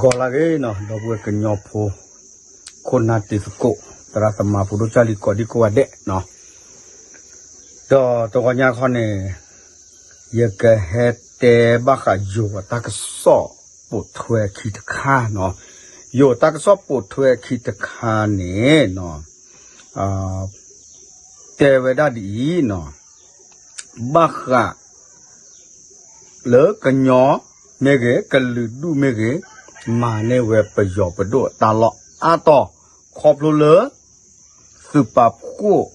ပီၤလၢဂ့ၤနီၤ ဒီပုၢ်ဝဲၢ်ကညီဖိ ခိၣ်နၢ်တံၤသကိး သရၣ်သမါဖိဒိၣ်ကၢ်လံၤကိးဒံကိးဂၤဒဲးနီၤ, ဒီးတဂီၤညါခီန့ၣ် ယကဟဲတဲဘၣ်ဃးယိၤအတၢ်ကစီၣ်ပိာ်ထွဲအခံတခါနီၤ, ယိၤတၢ်ကစီၣ်ပိာ်ထွဲအခံတခါန့ၣ်နီၤ တဲဝဲဒၣ်ဒ်အံၤနီၤ, ဘၣ်ဃး လၢကညီမ့ၢ်ဂ့ၤ ကလုာ်ဒူၣ်မ့ၢ်ဂ့ၤ မၤန့ၢ်ဝဲပယီၤပဒိၣ်အတၢ်လီၢ်အါတီၤ ခီဖျိလၢ သုးပာ်ဖှိၣ်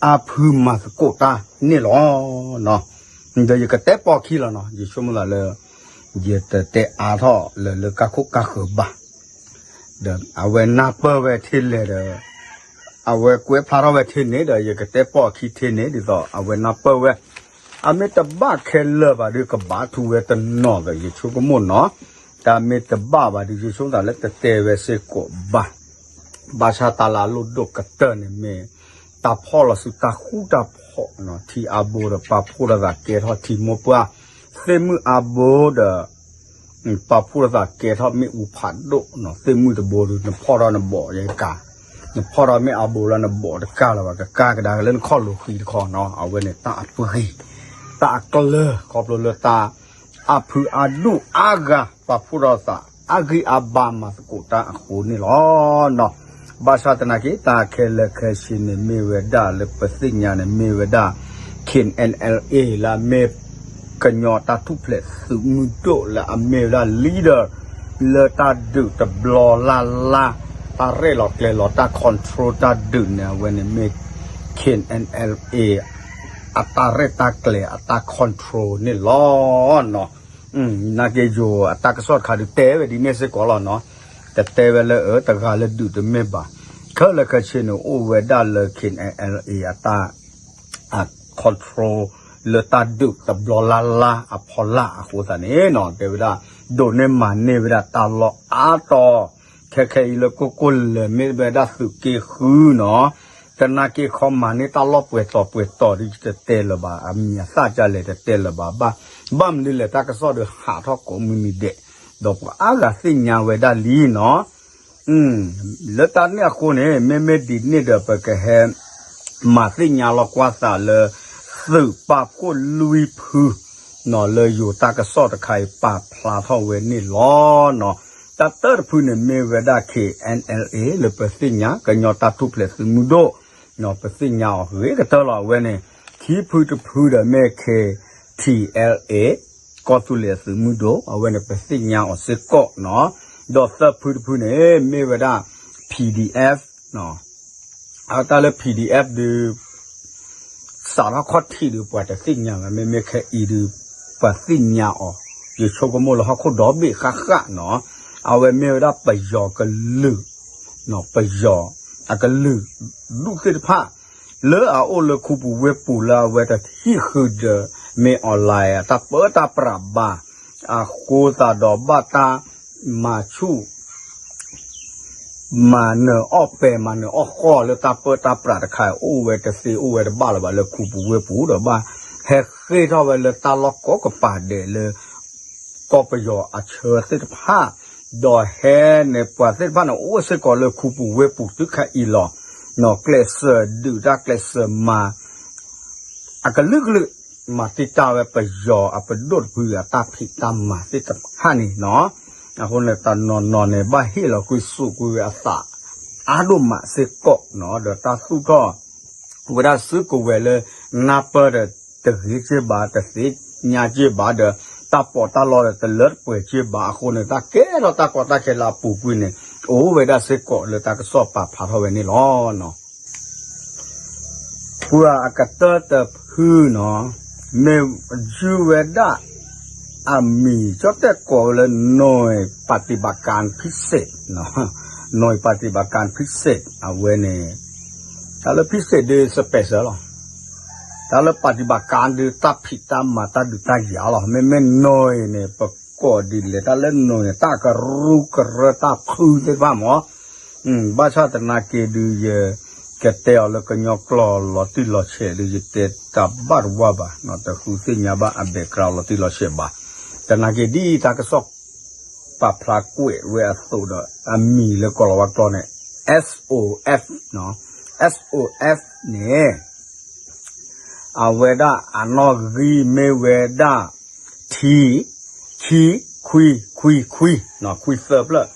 အါဖုမၤသကိးတၢ်န့ၣ်လီၤ. ဒီးယကတဲပိာ်အခံလီၤနီၤ, ယဆိကမိၣ်သးလၢ ယတတဲအါထီၣ်လၢလၢကၢ်ခိၣ်ကၢ်ဃၢၤဘၣ် ဒီးအဝဲနၢ်ပၢၢ်ဝဲထဲလဲၣ်ဒီး အဝဲကွဲးဖျါထီၣ်ဝဲထဲန့ၣ်ဒီး ယကတဲပိာ်အခံထဲန့ၣ် ဒ်သိးအဝဲနၢ်ပၢၢ်ဝဲ, အမ့ၢ်တဘၣ်ခဲလၢာ်ဘၣ်ဒီး ကဘါထုဝဲတနီၤဒီး ယဆိကမိၣ်နီၤ, တၢ်မ့ၢ်တဘၣ်ဘၣ်ဒီး ယဆိကမိၣ်သးလၢတတဲဝဲစ့ၢ်ကီးဘၣ်, ဘၣ်ဆၣ်တၢ်လၢအလိၣ်ဒိၣ်ကတၢၢ်န့ၣ်မ့ၢ် တၢ်ဖီၣ်လီၤဆူတၢ်ဃူတၢ်ဖိးနီၤ, ထံအါဘိဒီးပာ်ဖှိၣ်ထီၣ်သးကဲထီၣ်ထံမိၢ်ပှၢ်, သ့ၣ်မုၢ်အါဘိဒီး ပာ်ဖှိၣ်ထီၣ်သးကဲထီၣ်မ့ၣ်အူဖးဒိၣ်နီၤ, သ့ၣ်မုၢ်တဘိဒီး နဖီၣ်ထီၣ်နဘီးယကၤ, နဖီၣ်ထီၣ်မ့ၣ်အါဘိလၢနဘီးတကၤလၢၤဘၣ်, ကကၤကဒါက့ၤလၢနခီၣ်လိၤဃံတခီနီၤ, အဝဲန့ၣ်တၢ်အပှ့ၤ တၢ်အကျၢၤ ခီဖျိလၢတၢ်အါဖုအါဒူၣ်အါဂၤ ပာ်ဖှိၣ်ထီၣ်သး အါဂံၢ်အါဘါမၤသကိးတၢ်အဃိန့ၣ်လီၤနီၤ. ဘၣ်ဆၣ်သနာ်က့ တၢ်ခဲလၢာ်ခဲဆ့န့ၣ် မ့ၢ်ဝဲဒၣ်လၢပသ့ၣ်ညါန့ၣ် မ့ၢ်ဝဲဒၣ် KNLA လၢအမ့ၢ် ကညီတၢ်ထူၣ်ဖျဲးသုးမုၢ်ဒိၣ်လၢအမ့ၢ်ဝဲဒၣ် leader လၢတၢ်ဒုးတဘျီလၢ်လၢ် တၢ်ရဲၣ်လီၤကျဲၤလီၤ တၢ် control တၢ်ဒုးန့ၣ် အဝဲန့ၣ်မ့ၢ် KNLA အတၢ်ရဲၣ်တၢ်ကျဲၤအတၢ် control န့ၣ်လီၤနီၤ. နာ်က့ယိၤအတၢ်ကစီၣ်တခါဒုးတဲဝဲဒ်န့ၣ်စ့ၢ်ကီးလီၤနီၤ, တတဲဝဲလၢအတဂၤလၢဒုးတမ့ၢ်ဘၣ်, ခဲလၢာ်ခဲဆ့န့ၣ် အိၣ်ဝဲဒၣ်လၢ KNLA အတၢ် control လၢတၢ်ဒုးတဘျီလၢ်လၢ်အဖီလာ်အဃိသတးန့ၣ်နီၤ တဲဝဲဒၣ် ဒိးန့ၢ်မၤန့ၢ်ဝဲဒၣ်တၢ်လီၢ်အါတီၤ ခဲခဲအံၤလၢကိၢ်ကိၢ်လၢာ်မ့ၢ်ဝဲဒၣ်သုးက့ဃုနီၤ, သနာ်က့ခီမၤန့ၢ်တၢ်လီၢ်ပှဲၤတီၤပှဲၤတီၤဒီး ယတတဲလၢၤဘၣ် အမံၤအသၣ်ကလဲၣ်တတဲလၢၤဘၣ်, ဘၣ်မနုၤလဲၣ် တၢ်ကစီၣ်ဒီးဟးထီၣ်ကိးမုၢ်နံၤဒဲး, ဒီးပှၤအါဂၤသ့ၣ်ညါဝဲဒၣ်လံနီၤ. လၢတၢ်န့ၣ်အဃိန့ၣ် မ့မ့ၢ်ဒ်န့ၣ်ဒီး ပကဟဲ မၤသ့ၣ်ညါလီၤကွၢ်သးလၢ သုးပာ်ဖှိၣ်လွံၢ်ဖု နီၤ လၢယိၤတၢ်ကစီၣ်တခါအံၤပာ်ဖျါထီၣ်ဝဲန့ၣ်လီၤနီၤ. တၢ်တၢတဖုန့ၣ်မ့ၢ်ဝဲဒၣ် KNLA လၢပသ့ၣ်ညါ ကညီတၢ်ထူၣ်ဖျဲးသုးမုၢ်ဒိၣ် နီၤ ပသ့ၣ်ညါအီၤဂ့ၤကတၢၢ်လီၤ. အဝဲန့ၣ် ခံဖုတဖုဒီးမ့ၢ် KTLA ကီၢ်သူလ့ၤအသုးမုၢ်ဒိၣ် အဝဲန့ၣ်ပသ့ၣ်ညါအီၤစ့ၢ်ကီးနီၤ. ဒီးသၢဖုတဖုန့ၣ် မ့ၢ်ဝဲဒၣ် PDF နီၤ အတၢ်လၢ PDF ဒုး စးထီၣ်ခီၣ်ထံးဒီး ပှၤတသ့ၣ်ညါဘၣ်, မ့မ့ၢ်ခဲအံၤဒုး ပှၤသ့ၣ်ညါအီၤ, ယဆိကမိၣ်လၢဟီၣ်ခိၣ်ဒီဘ့ၣ်ဃၣ်ဃၣ်နီၤ, အဝဲမ့ၢ်ဝဲဒၣ်ပယီၤကလုာ်, ပယီၤအကလုာ်ဒူၣ်သ့ၣ်တဖၣ် လၢအအိၣ်လၢခူပူၤဝ့ၢ်ပူၤလၢအဝဲတဟံၣ်ဃုာ်ဒီး မ့ၢ် online အတၢ်ပၢတၢ်ပြးဘၣ်, အဃိသတးဒီးဘၣ်တၢ်မၤဆူၣ် မၤနၢၤအီၣ်ပဲာ် မၤနၢၤအီၣ်ဃီလၢတၢ်ပၢတၢ်ပြးတခါ အိၣ်ဝဲတသ့အိၣ်ဝဲတဘၣ်လၢၤဘၣ်လၢခူပူၤဝ့ၢ်ပူၤဒီး ဘၣ်ဟဲဃ့ၢ်ထီၣ်ဝဲလၢတၢ်လီၢ်ကိးကပၤဒဲးလၢ ကီၢ်ပယီၤအဆၢသ့ၣ်တဖၣ်, ဒီးဟဲန့ၣ်ပှၤသ့ၣ်တဖၣ်န့ၣ် အိၣ်စ့ၢ်ကီးလၢခူပူၤဝ့ၢ်ပူၤတုၤခဲအံၤလီၤ. နီၢ်ကျဲးစၢးဒုးတၢ်ကျဲးစၢးမၤ အကလုာ်ကလုာ် မၤတံာ်တာ်ဝဲပယီၤအပဒိၣ်တဖုအတၢ်ဖံးတၢ်မၤသ့ၣ်တဖၣ်န့ၣ်နီၤ. အဃိန့ၣ် တနီၤနီၤန့ၣ် ဘၣ်ဟ့ၣ်လီၤကွံာ်စူးကွံာ်ဝဲအသး အါဒိၣ်မးစ့ၢ်ကီးနီၤ, ဒီးတၢ်သူၣ်ထီၣ် ဝဲဒၣ်စုကဝဲၤလၢ နၢ်ပၢၢ်ဒီးတဂ့ၤက့ၢ်ဘၣ် တသ့ၣ်ညါက့ၢ်ဘၣ်ဒီး တၢ်ပီးတၢ်လီဒီးတလၢတပှဲၤက့ၢ်ဘၣ်အဃိန့ၣ် တၢ်ကဲထီၣ်တၢ်ကီတၢ်ခဲလၢအပူၤကွံာ်န့ၣ် အိၣ်ဝဲဒၣ်စ့ၢ်ကီးလၢတၢ်ကစီၣ်ပာ်ဖျါထီၣ်ဝဲန့ၣ်လီၤ. ပှၤအကတၢၢ်တဖုနီၤ မ့ၢ်ယုၢ်ဝဲဒၣ် အမံၤကၠီၣ်တဲၣ်ကိးလၢ နွံပၤတံၤဘၣ်ကၣ်ဖံးစ့း, နွံပၤတံၤဘၣ်ကၣ်ဖံးစ့း အဝဲန့ၣ် တၢ်လၢဖံးစ့းဒုး special လီၤ. တၢ်လၢပၤတံၤဘၣ်ကၣ်ဒုး တၢ်ဖံးတၢ်မၤတၢ်ဒုးတၢ်ယၤလီၤ. မ့မ့ၢ်နွံန့ၣ် ပကိးဒ်လဲၣ် တၢ်လၢနွံန့ၣ် တၢ်ကရူၢ်ကရၢတၢ်ဖုသ့ၣ်တဖၣ်မး ဘၣ်ဆၣ်သနာ်က့ဒုး ယကတဲအီၤလၢကညီကျိာ်လီၤတံၢ်လီၤဆဲးဒုး ယတဲတၢ်ဘၣ်တဝါဘၣ်, တဃုသ့ၣ်ညါဘၣ်အ background လီၤတံၢ်လီၤဆဲးဘၣ်. သနာ်က့ဒ်တၢ်ကစီၣ် ပာ်ဖျါကွဲးဝဲအသိးဒီး အမံၤလၢကီၢ်လီၤဝါကျိာ်န့ၣ် S O F နီၤ. S O F န့ၣ် အဝဲဒၣ်အနီၣ်ဂံၢ်မ့ၢ်ဝဲဒၣ် ထံ ခံ ခွံ ခွံ ခွံ ခွံသၢဖျၢၣ်,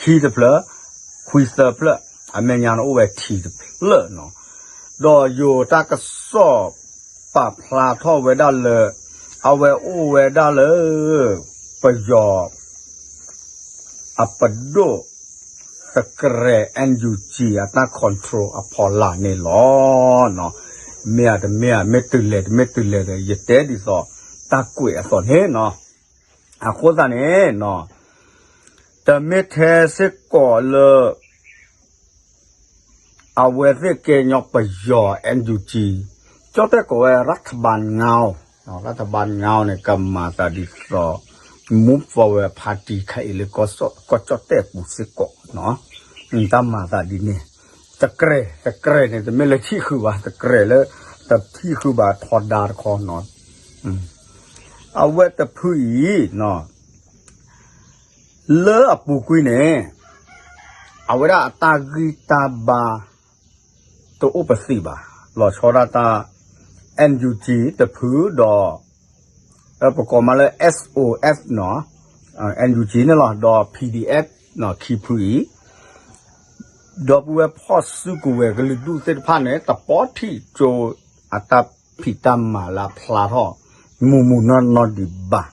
ခံတဖျၢၣ် ခွံသၢဖျၢၣ်, အမဲာ်ညါန့ၣ်အိၣ်ဝဲထံတဖျၢၣ်နီၤ. ဒီးယိၤတၢ်ကစီၣ်ပာ်ဖျါထီၣ်ဝဲဒၣ်လၢ အဝဲအိၣ်ဝဲဒၣ်လၢ ပယီၤ အပဒိၣ် သကြဲး N U G အတၢ် control အဖီလာ်န့ၣ်လီၤ. မ့ၢ်ဧါတမ့ၢ်ဧါ, မ့ၢ်တုၤလဲၣ်တမ့ၢ်တုၤလဲၣ်ဒီး ယတဲဒ်သိး တၢ်ကွဲးအသိးန့ၣ်နီၤ. အဃိသတးန့ၣ်နီၤ, တမ့ၢ်ထဲစ့ၢ်ကီးလၢ အဝဲသ့ၣ်ကဲညီပယီၤ N U G, ကၠီၣ်တဲၣ်ကိးဝဲ ရၢၣ်ထဘၣ်ငါအီၤ, ရၢၣ်ထဘၣ်ငါအီၤန့ၣ် ကမၤသးဒ်သိး Move Forward Party ခဲအံၤလၢ ကီၢ်ကၠီၣ်တဲၣ်ပူၤစ့ၢ်ကီးနီၤ, တၢ်မၤသးဒ်န့ၣ်, သကြဲး သကြဲးန့ၣ် တမ့ၢ်လၢထံၣ်ဃုာ်ဘၣ်, သကြဲးလၢ တထံၣ်ဃုာ်ဘၣ်ထီဒါတခီနီၤ, အဝဲတဖုအံၤနီၤ လၢအပူၤကွံာ်န့ၣ် အဝဲဒၣ်အတၢ်ဂံၢ်တၢ်ဘါ တအိၣ်ပသံးဘၣ်, လီၤဆီဒၣ်တၢ် N U G တဖုဒီး ပကိးမးလၢ S O F နီၤ, N U G န့ၣ်လီၤ, ဒီး P D F နီၤ ခံဖုအံၤ ဒီပုၢ်ဝဲၢ်ဖီၣ်စုကဝဲၤကလုာ်ဒူၣ်သ့ၣ်တဖၣ်န့ၣ် တပီထံၣ်ကၠိအတၢ်ဖံးတၢ်မၤလၢအဖျါထီၣ် မုၢ်မုၢ်နီၢ်နီၢ်ဒံးဘၣ်.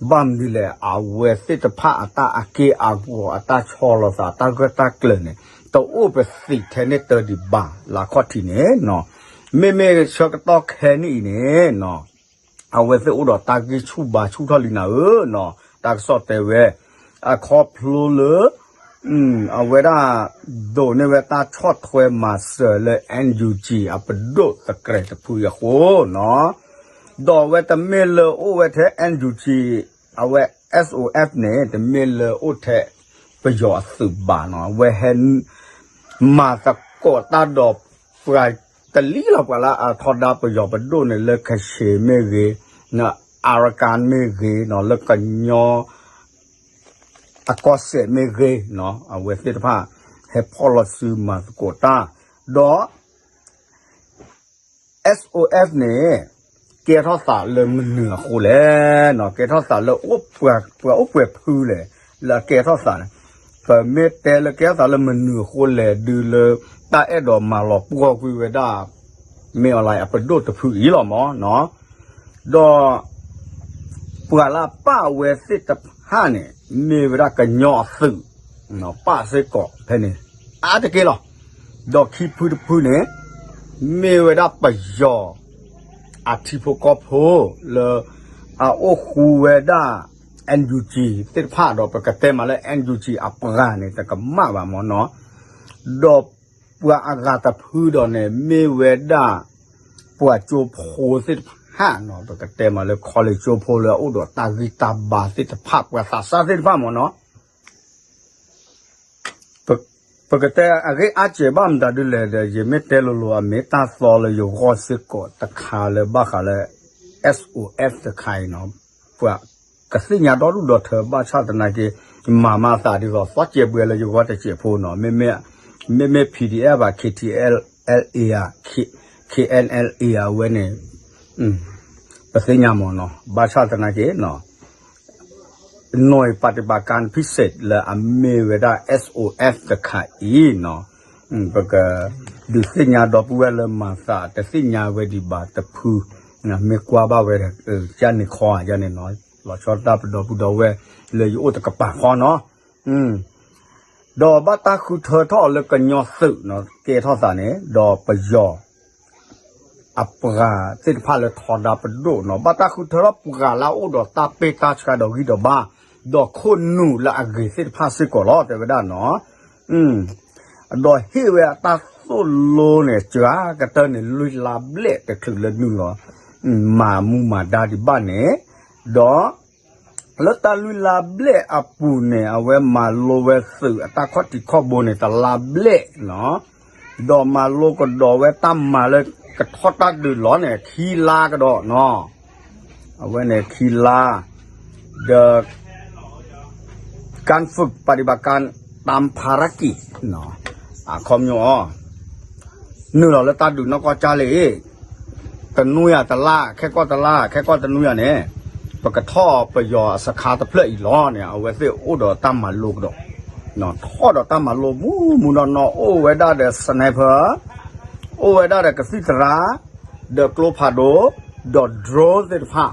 ဘၣ်မနုၤလဲၣ်, အဝဲသ့ၣ်တဖၣ်အတၢ်အက့ၢ်အဂီၤ အတၢ်ဆီလီၤသး အတၢ်ဂၢၢ်တၢ်ကျၢၤန့ၣ် တအိၣ်ပသံးထဲန့ၣ်တၢ်ဒံးဘၣ် လၢအခီၣ်ထံးန့ၣ်နီၤ. မ့မ့ၢ်ဆၢကတီၢ်ခဲနံၣ်အံၤန့ၣ်နီၤ အဝဲသ့ၣ်အိၣ်ဒီးတၢ်ဂံၢ်ဆူၣ်ဘါဆူၣ်ထီၣ်လံနၤဧၢနီၤ, တၢ်ကစီၣ်တဲဝဲ အခီဖျိလၢ အဝဲဒၣ် ဒိးန့ၢ်ဝဲတၢ်ဆီၣ်ထွဲမၤစၢၤလၢ N U G အပဒိၣ်သကြဲးတဖုအံၤအဃိနီၤ, ဒီးအဝဲတမ့ၢ်လၢအိၣ်ဝဲထဲ N U G, အဝဲ S O F န့ၣ် တမ့ၢ်လၢအိၣ်ထဲပယီၤအသုးဘၣ်နီၤ, အဝဲဟဲ မၤသကိးတၢ်ဒီးပှၤတလံလီၤ, ပှၤလၢအထီဒါပယီၤပဒိၣ်န့ၣ် လၢကဆ့းမ့ၢ်ဂ့ၤ, အရကၣ်မ့ၢ်ဂ့ၤနီၤ, လၢကညီ အကီၢ်စဲၣ်မ့ၢ်ဂ့ၤနီၤ, အဝဲသ့ၣ်တဖၣ် ဟဲဖီၣ်လီၤစုမၤသကိးတၢ်, ဒီး S O F န့ၣ် ကဲထီၣ်သးလၢမနုၤအဃိလဲၣ်နီၤ, ကဲထီၣ်သးလၢ ပှၤအိၣ်ပှဲၤဖုလဲၣ်, လၢအကဲထီၣ်သးန့ၣ်, ပမ့ၢ်တဲလၢကဲထီၣ်သးလၢမနုၤအဃိလဲၣ် ဒုးလၢတၢ်အဲၣ်ဒိးမၤလီၤပှီၢ်ကွံာ်ဝဲဒၣ် မ့ၢ်အီၤလၢအပဒိၣ်တဖုအံၤလီၤမၢ်နီၤ, ဒီး ပှၤလၢအပာ်အဝဲသ့ၣ်တဖၣ်န့ၣ် မ့ၢ်ဝဲဒၣ်ကညီအသုး ပာ်စ့ၢ်ကီးဖဲန့ၣ် အါတက့ၢ်လီၤ. ဒီးခံဖုတဖုန့ၣ် မ့ၢ်ဝဲဒၣ်ပယီၤ အထံဖိကီၢ်ဖိ လၢအအိၣ်ဃူဝဲဒၣ် N U G သ့ၣ်တဖၣ်ဒီး ပကတဲမးလၢ N U G အပှၤန့ၣ် တကမၣ်ဘၣ်မၢ်နီၤ, ဒီးပှၤအဂၤတဖုဒီးန့ၣ် မ့ၢ်ဝဲဒၣ် ပှၤကၠိဖိသ့ၣ်တဖၣ်နီၤ, ပကတဲမးလၢ college ကၠိဖိလၢအအိၣ်ဒီးတၢ်ဂံၢ်တၢ်ဘါသ့ၣ်တဖၣ် ပှၤသးစၢ်သ့ၣ်တဖၣ်မၢ်နီၤ. ပကတဲအဂ့ၢ်အါစဲးဘၣ်မတၤဒ်လဲၣ်ဒီး ယမ့ၢ်တဲလိၤလိၤ အမ့ၢ်တၢ်သီလၢယဂီၢ်စ့ၢ်ကီးတခါလၢဘၣ်ဃးလၢ S O F တခါအံၤနီၤ, ပှၤကသ့ၣ်ညါဒီဒူၣ်ဒီထၢ ဘၣ်ဆၣ်သနာ်က့ မၤမၤသးဒ်သိး သီစဲးပှဲၤလၢယဂီၢ်တစဲးဖိနီၤ, မ့မ့ၢ် P D F ဘၣ် K T L A ဧါ K N L A ဧါ အဝဲန့ၣ် ပသ့ၣ်ညါမၢ်နီၤ, ဘၣ်ဆၣ်သနာ်က့ နွံပၤတဘၣ်ကၣ် ဖံစ့း လၢအမ့ၢ်ဝဲဒၣ် S O F တခါအံၤနီၤ, ပကဒုးသ့ၣ်ညါဒီပုၢ်ဝဲၢ်လၢမၤသးတသ့ၣ်ညါဝဲဒံးဘၣ်တဖု, မ့ၢ်ကွၢ်ဘၣ်ဝဲ ကန့ၣ်ခီဧါ ယန့ၣ်နီၤ, လီၤဆီဒၣ်ပဒီပုၢ်ဒီဝဲၢ်လၢယအိၣ်တကပၤဃီနီၤ, ဒီးဘၣ်တၢ်ဃုထၢထီၣ်အီၤလၢကညီသုးနီၤ, ကဲထီၣ်သးန့ၣ် ဒီးပယီၤ အပှၤသ့ၣ်တဖၣ်လၢထီဒါပဒိၣ်နီၤ, ဘၣ်တၢ်ဃုထၢထီၣ်ပှၤလၢအအိၣ်ဒီးတၢ်ပ့ၢ်တၢ်ဆှါဒီးဂံၢ်ဒီးဘါ, ဒီးခိၣ်နူာ်လၢအဂ့ၤသ့ၣ်တဖၣ်စ့ၢ်ကီးလီၤ တဲဝဲဒၣ်နီၤ, ဒီးဟ့ၣ်ဝဲအတၢ်သိၣ်လိန့ၣ် စှၤကတၢၢ်န့ၣ် လွံၢ်လါဘျဲၣ်တချုးလၢနုာ်လီၤ မၤမူမၤဒါဒံးဘၣ်န့ၣ်, ဒီး လၢတၢ်လွံၢ်လါဘျဲၣ်အပူၤန့ၣ် အဝဲမၤလိဝဲသုးအတၢ်ခီၣ်ထံးခီၣ်ဘိန့ၣ် တလါဘျဲၣ်နီၤ, ဒီးမၤလိကဒီးဝဲတၢ်မၤလၢကထီၣ်တၢ်ဒုးလီၤန့ၣ် ခံလါကဒီးနီၤ, အဝဲန့ၣ်ခံလါ, ဒီး การฝึกปฏิบัติการตามภารกิจ အခီပညီ နုာ်လီၤလၢတၢ်ဒုးနီၢ်ကီၢ်ကၢ်လံ, တနွံဧါတလါ ခဲကီၢ်တလါ ခဲကီၢ်တနွံဧါန့ၣ်, ပကထီၣ်ပယီၤအစခါတဖျၢၣ်အံၤလီၤန့ၣ် အဝဲသ့ၣ်အိၣ်ဒီးတၢ်မၤလိကဒီး, ထီၣ်ဒီးတၢ်မၤလိမူမူနီၢ်နီၢ် အိၣ်ဝဲဒၣ်ဒီး sniper, အိၣ်ဝဲဒၣ်ဒီးကသံၣ်သရၣ်, ဒီးကျိဖးဒိၣ်, ဒီး drone သ့ၣ်တဖၣ်,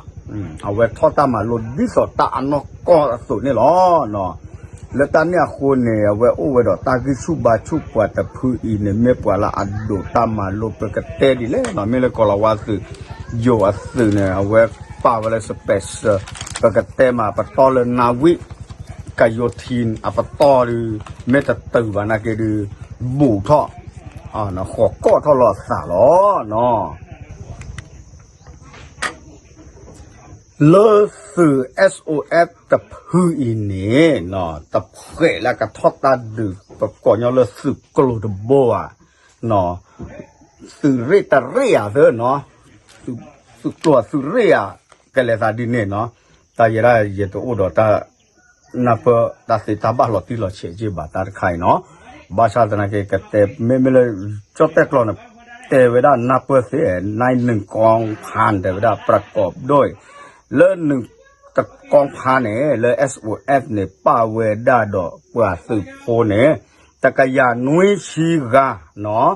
အဝဲထီၣ်တၢ်မၤလိဒ်သိးတၢ်အနီၢ်ကီၢ်အသိးန့ၣ်လီၤ. လၢတၢ်န့ၣ်အဃိန့ၣ် အဝဲအိၣ်ဝဲဒီးတၢ်ဂံၢ်ဆူၣ်ဘါဆူၣ် ပှၤတဖုအံၤန့ၣ် မ့ၢ်ပှၤလၢအဒိးတၢ်မၤလိ ပကတဲဒ်လဲၣ်နီၤ, မ့ၢ်လၢကီၤလၤဝါသုး ယိၤအသုးန့ၣ် အဝဲပာ်ဝဲလၢ special, ပကတဲမး ပတီၢ်လၢ နာဝိကယိၤထံ အပတီၢ်ဒုး မ့ၢ်တတုၤဘၣ်နာ်က့ဒုး ဘူးထီၣ် ဃီၤကီၢ်ထီၣ်လီၤအသးလီၤနီၤ. လၢသုး S O F တဖုအံၤန့ၣ် တဖှဲးလၢကထီၣ်တၢ်ဒုး ပကိးညီလၢသုးကျိၤတဘိဧါ, သုးရ့ၣ်တရ့ၣ်ဧါသၢနီၤ, သုးကျိၤသုးရ့ၣ်ဧါ, ကလဲၤသးဒ်န့ၣ်နီၤ, တၢ်ယဲဒၣ်ယတအိၣ်ဒီးတၢ် နၢ်ပၢၢ်တၢ်သ့တၢ်ဘၣ်လီၤတံၢ်လီၤဆဲးက့ဘၣ်တၢ်တခါအံၤနီၤ, ဘၣ်ဆၣ်သနာ်က့ ကတဲ မ့မ့ၢ်လၢ ကၠီၣ်တဲၣ်ကျီန့ၣ် တဲဝဲဒၣ်နၢ်ပၢၢ်သ့, နၢ်နုၣ်ကီၢ်ဖးန့ၣ် တဲဝဲဒၣ် ပြကိးဒိၣ်, လၢနုၣ်တကီၢ်ဖးန့ၣ် လၢ S O F န့ၣ် ပာ်ဝဲဒၣ်ဒီးပှၤသုးဖိန့ၣ် တကယၤနွံဆံဂၤနီၤ,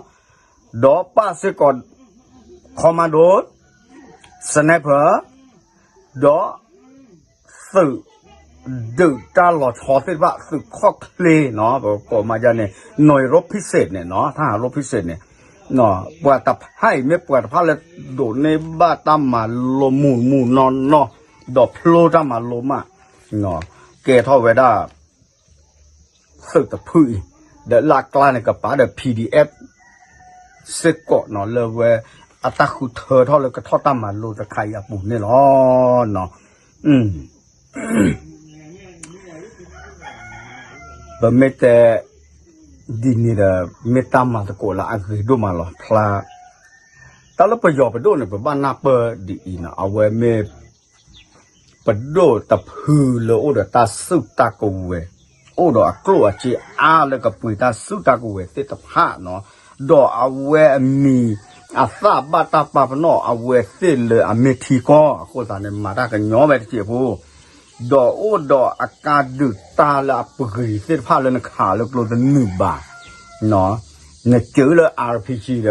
ဒီးပာ်စ့ၢ်ကီး commando, sniper, ဒီး သုးဒုးတၢ်လီၤဆီသ့ၣ်တဖၣ် သုးခီၣ်ချ့နီၤ, ပကိးမးယါန့ၣ် နီၢ်ရိဖံစ့းန့ၣ်နီၤ, ထၢဟးရိဖံစ့းန့ၣ်, ပှၤတဖၣ်အံၤမ့ၢ်ပှၤတဖၣ်လၢဒိးန့ၢ်ဘၣ်တၢ်မၤလိမူးမူးနီၢ်နီၢ်, ဒီးဖျိတၢ်မၤလိမး, ကဲထီၣ်ဝဲဒၣ် သုးတဖုအံၤ, ဒီးလၢအကျါန့ၣ် ကပာ်ဒီး P D F စ့ၢ်ကီးနီၤ, လၢဝဲ အတၢ်ဃုထၢထီၣ်လၢကထီၣ်တၢ်မၤလိတခါအံၤအပူၤန့ၣ်လီၤ. ပမ့ၢ်တဲ ဒ်န့ၣ်ဒီး မ့ၢ်တၢ်မၤသကိးလၢအဂ့ၤဒိၣ်မးလီၤ. ဖျါ တၢ်လၢပယီၤပဒိၣ်န့ၣ် ပဘၣ်နၢ်ပၢၢ်ဒ်အံၤနီၤ, အဝဲမ့ၢ် ပဒိၣ်တဖုလၢအိၣ်ဒီးတၢ်စုၣ်တၢ်ကဝဲၤ, အိၣ်ဒီးအကျိၣ်အစ့အါလၢကပှ့ၤတၢ်စုၣ်တၢ်ကဝဲၤသ့ၣ်တဖၣ်နီၤ, ဒီးအဝဲအမံၤအသၣ်ဘၣ်တၢ်ပာ်ပနီၣ် အဝဲသ့ၣ်လၢအမ့ၢ်ထံကီၢ်အဃိသတးန့ၣ် မၤတၢ်ကညီဝဲတစဲးဖိ, ဒီးအိၣ်ဒီးအကါဒုးတၢ်လၢအပဂံၤသ့ၣ်တဖၣ်လၢနခးလၢကျိတနုာ်ဘၣ်, နစၢလၢ R P G ဒီး တ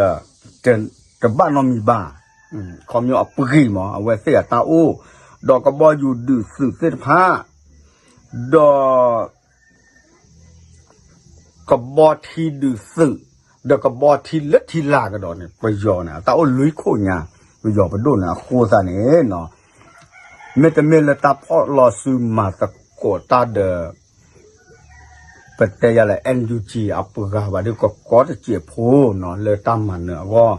ဘၣ်နီတမံၤဘၣ်, ခီပညီအပဂံၤမး အဝဲသ့ၣ်အတၢ်အိၣ်, ဒီးကဘီယူၤဒုးသုးသ့ၣ်တဖၣ်, ဒီး ကဘီထံဒုးသုး, ဒီးကဘီထံလၢထံလာ်ကဒီးန့ၣ် ပယီၤန့ၣ် အတၢ်အိၣ်လွံၢ်ခိၣ်ညါ, ပယီၤပဒိၣ်န့ၣ်အဃိသတးန့ၣ်နီၤ, မ့တမ့ၢ်လၢတၢ်ဖီၣ်လီၤစုမၤသကိးတၢ်ဒီး ပတဲယၤလဲၣ် N U G အပှၤဂၤဘၣ်ဒီး ကကီတစဲးဖိနီၤ လၢတၢ်မၤနၢၤအဂီၢ်,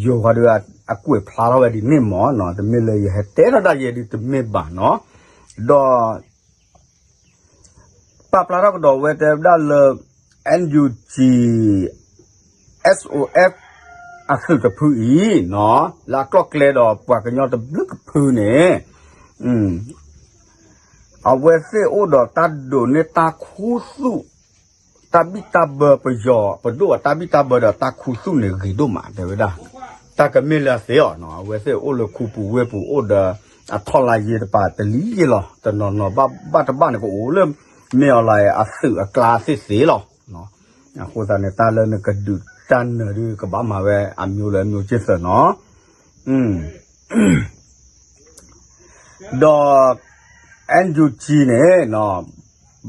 ယိၤဃီဒီးအကွဲးဖျါထီၣ်ဝဲဒ်န့ၣ်မးနီၤ, တမ့ၢ်လၢယဟဲတဲထီၣ်ဒၣ်ယဲဒ်တမ့ၢ်ဘၣ်နီၤ, ဒီး ပာ်ဖျါထီၣ်ကဒီးဝဲတဲဝဲဒၣ်လၢ N U G S O F အသုးတဖုအံၤနီၤ, လၢအကျိၤအကျဲဒီးပှၤကညီတဘျုးကဖုန့ၣ် အဝဲသ့ၣ်အိၣ်ဒီးတၢ်ဒိးန့ၢ်တၢ်ခူသူၣ် တၢ်ဘံၣ်တၢ်ဘၢပယီၤ ပဒိၣ်အတၢ်ဘံၣ်တၢ်ဘၢဒီးတၢ်ခူသူၣ်န့ၣ်ဂ့ၤဒိၣ်မး တဲဝဲဒၣ်, တၢ်ကမ့ၢ်လၢအသ့အီၤနီၤ, အဝဲသ့ၣ်အိၣ်လၢခူပူၤဝ့ၢ်ပူၤအိၣ်ဒီး အထီၣ်လါယ့တပၤတလံယ့လီၤ, တနီၤနီၤဘၣ်တဘၣ်န့ၣ်ကအိၣ်လၢ မ့ၢ်အီၤလၢအသုးအကျါသ့ၣ်သ့ၣ်လီၤ, အဃိသတးန့ၣ် တၢ်လၢနကဒုးတၢ်နၢၤဒုး ကဘၣ်မၤဝဲအမျိုးလၢအမျိုးက့သၢနီၤ ဒီး N U G န့ၣ်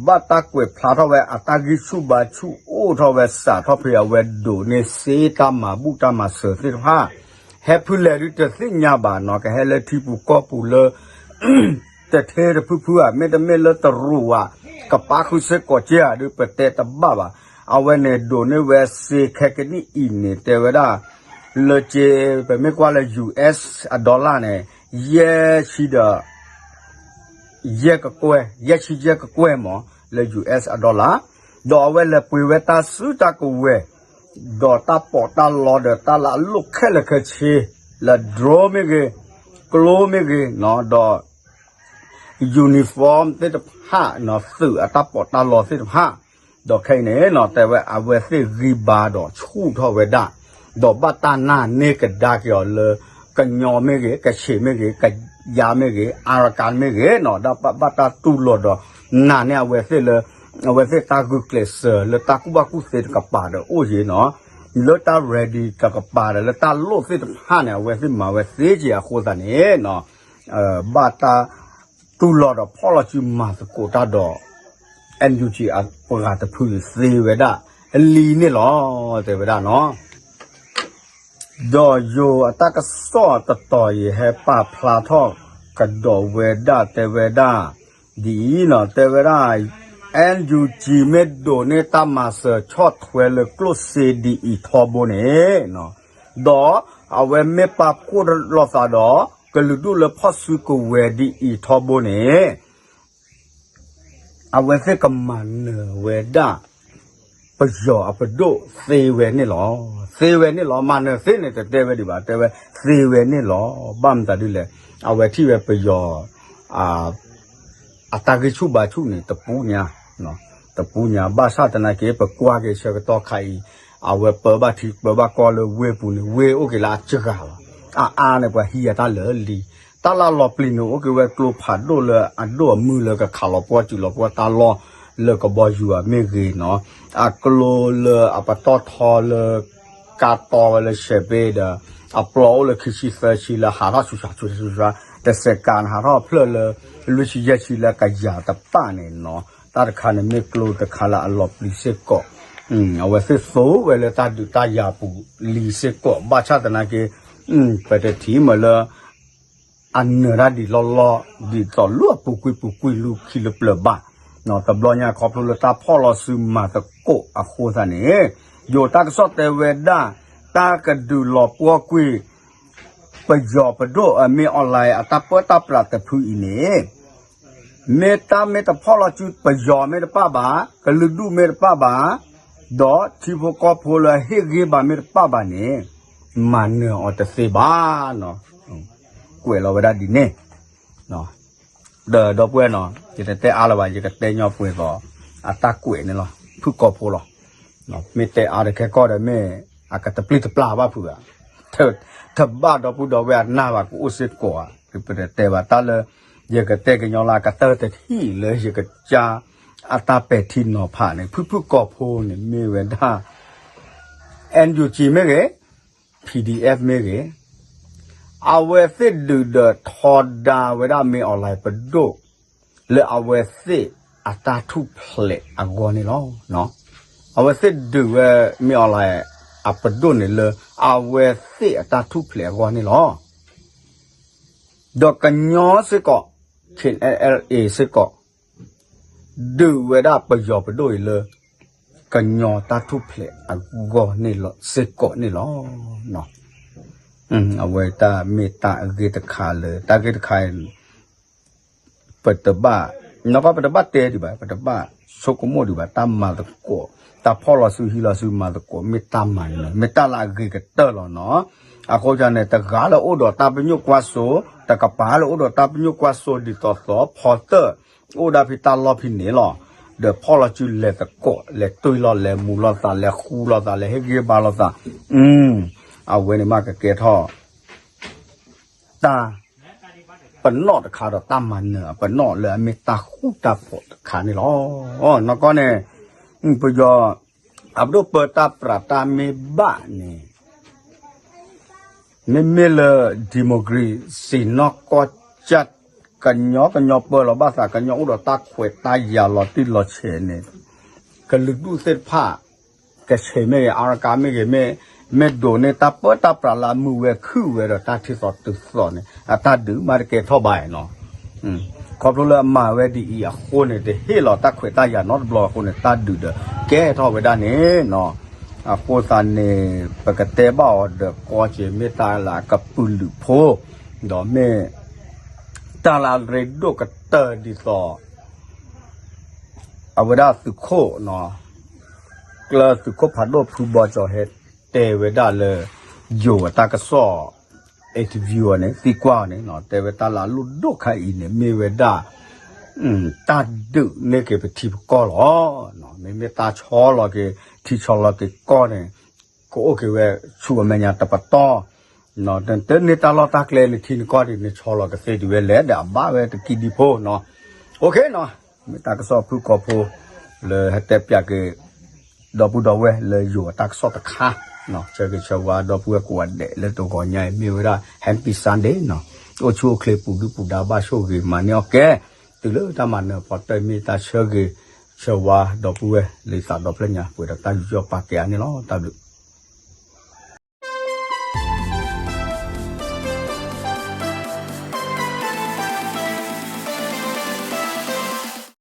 ဘၣ်တၢ်ကွဲးဖျါထီၣ်ဝဲအတၢ်ဂံၢ်ဆူၣ်ဘါဆူၣ်အိၣ်ထီၣ်ဝဲစးထီၣ်ဖဲအဝဲ ဒိးန့ၢ်စ့တၢ်မၤဘူၣ်တၢ်မၤစၢၤသ့ၣ်တဖၣ်, ဟဲဖုလဲၣ်ဒုးတသ့ၣ်ညါဘၣ်နီၤ, ကဟဲလၢထံပူၤကီၢ်ပူၤလၢ တထဲတဖုဖုဧါ, မ့တမ့ၢ်လၢတရူးဧါ, ကပာ်ဃုာ်စ့ၢ်ကီးက့ဧါဒုး ပတဲတဘၣ်ဘၣ်, အဝဲန့ၣ်ဒိးန့ၢ်ဝဲစ့ခဲကနံၣ်အံၤန့ၣ် တဲဝဲဒၣ် လၢက့ ပမ့ၢ်ကွၢ်လၢ U S အ dollar န့ၣ် ယဲၢ်ဆံဒီး ယဲၢ်ကကွဲၢ်, ယဲၢ်ဆံယဲၢ်ကကွဲၢ်မး လၢ U S အ dollar, ဒီးအဝဲလဲၤပှ့ၤဝဲတၢ်စုတၢ်ကဝဲၤ, ဒီးတၢ်ပီးတၢ်လီဒီးတၢ်လၢအလိၣ်ခဲလၢာ်ခဲဆ့, လၢ drone မ့ၢ်ဂ့ၤ, ကျိမ့ၢ်ဂ့ၤ, ဒီး uniform သ့ၣ်တဖၣ်နီၤ သုးအတၢ်ပီးတၢ်လီသ့ၣ်တဖၣ်, ဒီးခဲအံၤန့ၣ်နီၤ တဲဝဲအဝဲသ့ၣ်ဂံၢ်ဘါဒီးဆူၣ်ထီၣ်ဝဲဒၣ်, ဒီးဘၣ်တၢ်နာ်န့ၢ်ကဒါက့ၤအီၤလၢ ကညီမ့ၢ်ဂ့ၤ, ကဆ့းမ့ၢ်ဂ့ၤ, ကယါမ့ၢ်ဂ့ၤ, အၤရကၤမ့ၢ်ဂ့ၤနီၤ ဒီးဘၣ်တၢ်တူၢ်လိာ်ဒီး နာ်န့ၢ်အဝဲသ့ၣ်လၢ အဝဲသ့ၣ်တၢ်ဂုာ်ကျဲးစၢးလၢတၢ်ကူၣ်ဘၣ်ကူၣ်သ့တကပၤဒီးအိၣ်ယံၤနီၤ, လၢတၢ် ready တကပၤဒီးလၢတၢ်လိၣ်သ့ၣ်တဖၣ်န့ၣ် အဝဲသ့ၣ်မၤဝဲသ့က့ၤအဃိသတးန့ၣ်နီၤ ဘၣ်တၢ်တူၢ်လိာ်ဒီးဖီၣ်လီၤစုမၤသကိးတၢ်ဒီး NUG အပှၤတဖုသ့ဝဲဒၣ် လံန့ၣ်လီၤ တဲဝဲဒၣ်နီၤ. ဒီးယိၤအတၢ်ကစီၣ်တတီၤအံၤ ဟဲပာ်ဖျါထီၣ်ကဒီးဝဲဒၣ် တဲဝဲဒၣ် ဒ်အံၤနီၤ တဲဝဲဒၣ် NUG မ့ၢ်ဒိးန့ၢ်တၢ်မၤစၢၤဆီၣ်ထွဲလၢကျိၣ်စ့ဒ်အံၤထီဘိန့ၣ်နီၤ, ဒီးအဝဲမ့ၢ်ပာ်ဖှိၣ်လိာ်သးဒီး ကလုာ်ဒူၣ်လၢဖီၣ်စုကဝဲၤဒ်အံၤထီဘိန့ၣ် အဝဲသ့ၣ်ကမၤနၢၤဝဲဒၣ် ပယီၤအပဒိၣ်သ့ဝဲန့ၣ်လီၤ. သ့ဝဲန့ၣ်လီၤ. မၤနၢၤသ့န့ၣ် တတဲဝဲဒံးဘၣ်, တဲဝဲသ့ဝဲန့ၣ်လီၤ. ဘၣ်မတၤဒ်လဲၣ်, အဝဲထံၣ်ဝဲပယီၤ အတၢ်ဂံၢ်ဆူၣ်ဘါဆူၣ်န့ၣ် တပူၤညါ, တပူၤညါ ဘၣ်ဆၣ်သနာ်က့ ပကွၢ်က့ၤဆၢကတီၢ်ခါအံၤ အဝဲပၢဘၣ်ထံပၢဘၣ်ကီၢ်လၢဝ့ၢ်ပူၤန့ၣ် ဝ့ၢ်အိၣ်က့ၤလၢအစှၤလီၤ. အါအါန့ၣ် ပှၤဟံးအတၢ်လၢာ်လံ. တၢ်လၢအလီၤပျံၤန့ၣ် အိၣ်က့ၤဝဲကျိဖးဒိၣ်လၢအဒိၣ်အမုၢ်လၢကခးလီၤပှီၢ်စူးလီၤပှီၢ်တၢ်လီၢ်လၢကဘီယူၤအမ့ၢ်ဂ့ၤနီၤ, အကျိလၢအပတီၢ်ထီလၢ ကါတီဝဲလၢရှဲးဘ့ၣ်ဒီး အပျီအိၣ်လၢခံဆံသၢဆံလၢဟးထီၣ်ဆူၣ်ဆူၣ်ဆူၣ်ဆူၣ်, တစဲးကးန့ၣ်ဟးထီၣ်ဖျၢၣ်လၢ လွံၢ်ဆံယဲၢ်ဆံလၢကယၤတပၣ်န့ၣ်နီၤ, တၢ်တခါန့ၣ်မ့ၢ်ကျိတခါလၢအလီၤပျံၤစ့ၢ်ကီး, အဝဲသ့ၣ်သိဝဲလၢတၢ်ဒုးတၢ်ယၤပူၤလံစ့ၢ်ကီး, ဘၣ်ဆၣ်သနာ်က့ ပတထံၣ်မးလၢ အနၢၤတၢ်ဒံးလီၢ်လီၢ် ဒ်သိးလၢအပူၤကွံာ်ပူၤကွံာ်လူၤခံလၢပျၢၤဘၣ်, တဘျီညါခီဖျိလၢတၢ်ဖီၣ်လီၤစုမၤသကိးအဃိသတးန့ၣ်, ယိၤတၢ်ကစီၣ်တဲဝဲဒၣ် တၢ်ကဒုးလီၤပှီၢ်ကွံာ် ပယီၤပဒိၣ်အမ့ၢ် online အတၢ်ပၢတၢ်ပြးတဖုအံၤန့ၣ် မ့ၢ်တၢ်မ့ၢ်တဖီၣ်လီၤစုပယီၤမ့ၢ်တပၣ်ဘၣ်, ကလုာ်ဒူၣ်မ့ၢ်တပၣ်ဘၣ်, ဒီးထံဖိကီၢ်ဖိလၢအဟ့ၣ်ဂံၢ်ဘါမ့ၢ်တပၣ်ဘၣ်န့ၣ် မၤနၢၤအီၤတသ့ဘၣ်နီၤ, ကွဲးလီၤဝဲဒၣ်ဒ်န့ၣ်, ဒီးဒီပုၢ်ဝဲၢ်နီၤ ယတတဲအါလၢၤဘၣ် ယကတဲညီပှဲၤသိး အတၢ်ကွဲးန့ၣ်လီၤ ဖုၣ်ကိာ်ဖိလီၤ, မ့ၢ်တဲအါတခဲကီၢ်ဒီးမ့ၢ် အကတပျံၤတပျၢ်ဘၣ်ဖုးဧါ တဘၣ်ဒီပုၢ်ဒီဝဲၢ်အနၢ်ဘၣ်ကအိၣ်စ့ၢ်ကီးဧါ, ပတတဲဘၣ်တၢ်လၢ ယကတဲကညီလၢအကတၢၢ်တထံၣ်လၢယကစၢ်အတၢ်ပဲာ်ထံနီၤဖးန့ၣ် ဖုၣ်ဖုၣ်ကိာ်ဖိန့ၣ်မ့ၢ်ဝဲဒၣ် NUG မ့ၢ်ဂ့ၤ, PDF မ့ၢ်ဂ့ၤ, အဝဲသ့ၣ်ဒုးဒီးထီဒါဝဲဒၣ်မ့ၢ် online ပဒိၣ် လၢအဝဲသ့ၣ်အတၢ်ထူၣ်ဖျဲးအဂီၢ်န့ၣ်လီၤ. အဝဲသ့ၣ်ဒုးဝဲမ့ၢ် online အပဒိၣ်န့ၣ်လၢ အဝဲသ့ၣ်အတၢ်ထူၣ်ဖျဲးအဂီၢ်န့ၣ်လီၤ. ဒီးကညီစ့ၢ်ကီး KNLA စ့ၢ်ကီး ဒုးဝဲဒၣ်ပယီၤပဒိၣ်အံၤလၢ ကညီတၢ်ထူၣ်ဖျဲးအဂီၢ်န့ၣ်လီၤ စ့ၢ်ကီးန့ၣ်လီၤ. အဝဲတၢ်မ့ၢ်တၢ်အဂ့ၢ်တခါလၢ တၢ်ဂ့ၢ်တခါ ပတဘၣ် နီၢ်ကီၢ်ပတဘၣ်တဲဒံးဘၣ် ပတဘၣ်ဆိကမိၣ်ဒံးဘၣ် တၢ်မၤသကိး တၢ်ဖီၣ်လီၤစုဟံးလီၤစုမၤသကိး မ့ၢ်တၢ်မၤနၢၤ မ့ၢ်တၢ်လၢအဂ့ၤကတၢၢ်လီၤနီၤ. အဃိန့ၣ် တဂၤလၢအိၣ်ဒီးတၢ်ပညိၣ်ကွၢ်စိ တကပၤလၢအိၣ်ဒီးတၢ်ပညိၣ်ကွၢ်စိ ဒ်သိးသိးဖီတၢၣ် အိၣ်ဒၣ်ဖဲတၢ်လီၢ်ဖဲန့ၣ်လီၤ. ဒီးဖီၣ်လီၤစုလဲၤသကိး လဲၤတွံၢ်လီၤ လဲၤမူလီၤသး လဲၤဃူလီၤသး လဲၤဟ့ၣ်ဂံၢ်ဘါလီၤသး အဝဲန့ၣ်မ့ၢ်ကကဲထီၣ် တၢ် ပနီၣ်တခါဒီးတၢ်မၤနၢၤအပနီၣ်လၢအမ့ၢ်တၢ်ဃူတၢ်ဖိးတခါန့ၣ်လီၤ. နီၢ်ကီၢ်န့ၣ် ပယီၤ အပဒိၣ်ပၢတၢ်ပြးတၢ်မ့ၢ်ဘၣ်န့ၣ် မ့မ့ၢ်လၢ democracy နီၢ်ကီၢ်ကၠၢ် ကညီကညီပၢလီၤဘၣ်သး ကညီအိၣ်ဒီးတၢ်ခွဲးတၢ်ယာ်လီၤတံၢ်လီၤဆဲးန့ၣ် ကလုာ်ဒူၣ်သ့ၣ်တဖၣ် ကဆဲးမ့ၢ်ဂ့ၤ အါရကၤမ့ၢ်ဂ့ၤ မ့ၢ်ဒိးန့ၢ်တၢ်ပၢတၢ်ပြးလၢအမုာ်ဝဲခုၣ်ဝဲဒီးတၢ်ထံၣ်သီတုၤသီန့ၣ် အတၢ်ဒုးမ့ၢ်တကဲထီၣ်ဘၣ်နီၤ. ခီဖျိလၢအမၤဝဲဒ်အံၤအဃိန့ၣ် တဟ့ၣ်လီၤတၢ်ခွဲးတၢ်ယာ်နီတဘျီအဃိန့ၣ် တၢ်ဒုးဒီးကဲထီၣ်ဝဲဒၣ်န့ၣ်နီၤ. အဃိသတးန့ၣ် ပကတဲဘၣ်အီၤဒီးကီက့ၤမ့ၢ်တၢ်လၢအကပုာ်လုးဖိ ဒီးမ့ၢ် တၢ်လၢအရ့ဒိၣ်ကတၢၢ်ဒ်သိး အဝဲဒၣ်သုးခိၣ်နီၤ ကျၢၢ်သုးခိၣ်ဖးဒိၣ်ဖုဘီကၠီၤဟဲတဲဝဲဒၣ်လၢ ယိၤအတၢ်ကစီၣ် interview အီၤန့ၣ် သံကွၢ်အီၤန့ၣ် တဲဝဲတၢ်လၢအလိၣ်ဒိၣ်ခါအံၤန့ၣ် မ့ၢ်ဝဲဒၣ် တၢ်ဒုးန့ၢ်က့ၤပထံပကီၢ်လီၤ. မ့မ့ၢ်တၢ်ဆီလီၤက့ၤ ထံဆီလီၤက့ၤကီၢ်န့ၣ် ကအိၣ်က့ၤဝဲဆူအမဲာ်ညါတပတီၢ်, တန့ၢ်တၢ်လီၢ်တၢ်ကျဲန့ၣ် ထံနကီၢ်ဒ်န့ၣ် ဆီလီၤကသ့ဒ်ဝဲလဲၣ်ဒီး အဘၣ်ဝဲတကံၢ်ဒံဖိနီၤ. မ့ၢ်တၢ်ကစီၣ်ဖုၣ်ကိာ်ဖိ လၢဟဲတဲပၠးက့ၤ ဒီပုၢ်ဒီဝဲၢ်လၢယိၤအတၢ်ကစီၣ်တခါ, ဆၢဂ့ၤဆၢဝါဒီပုၢ်ဝဲၢ်ကိးဂၤဒဲးလၢတဂီၤညါအံၤ မ့ၢ်ဝဲဒၣ် Happy Sunday နီၤ, အိၣ်ဆူၣ်အိၣ်ချ့ပူၤဒုၣ်ပူၤဒါဘၣ်ဆိၣ်ဂ့ၤမၤန့ၢ်အီၣ်ကဲ, တုၤလၢတၢ်မၤနၢၤဖီတၢၢ် မ့ၢ်တၢ်ဆၢဂ့ၤဆၢဝါဒီပုၢ်ဝဲၢ်လၢသးဒီဖျၢၣ်ညါ ပှဲၤဒီးတၢ်ယူးယီၣ်ပာ်ကဲအါန့ၣ်လီၤ. တၢ်ဘျုး